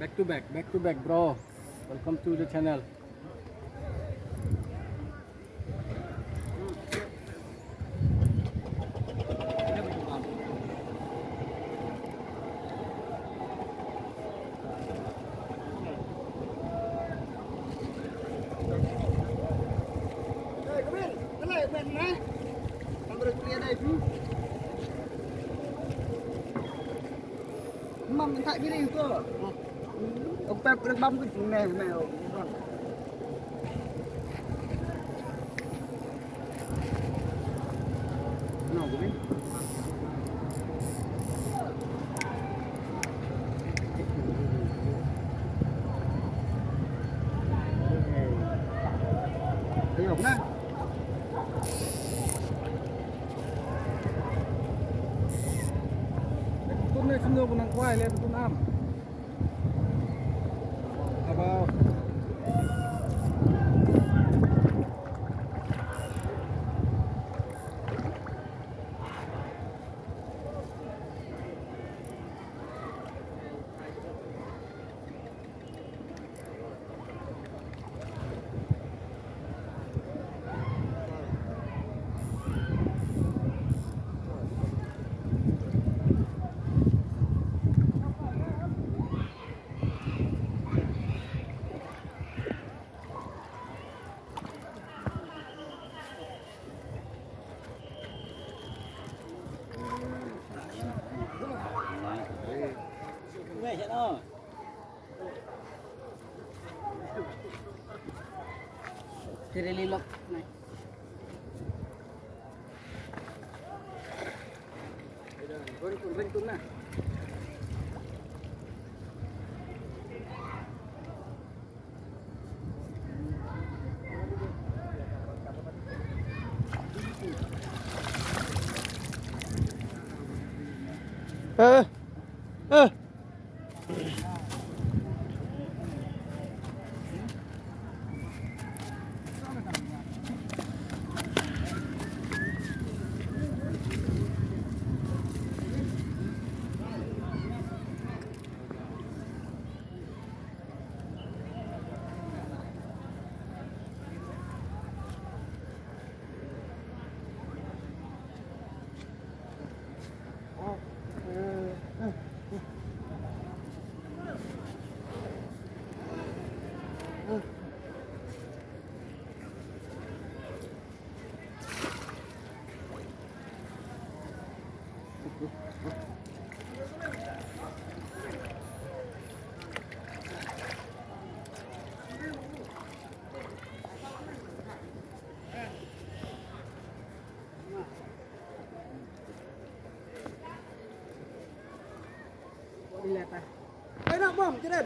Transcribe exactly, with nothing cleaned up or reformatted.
Back to back, back to back, bro. Welcome to the channel. Mam tak kiri tu. Aku tak boleh bam ke sini, meh. No, gumi. Ayo, kena. Tun ne sunu kunang kwai le tun am. Abau. Kirili lok nai. Rengkun, rengkun na. Eh, eh. Ai nak bom, kira.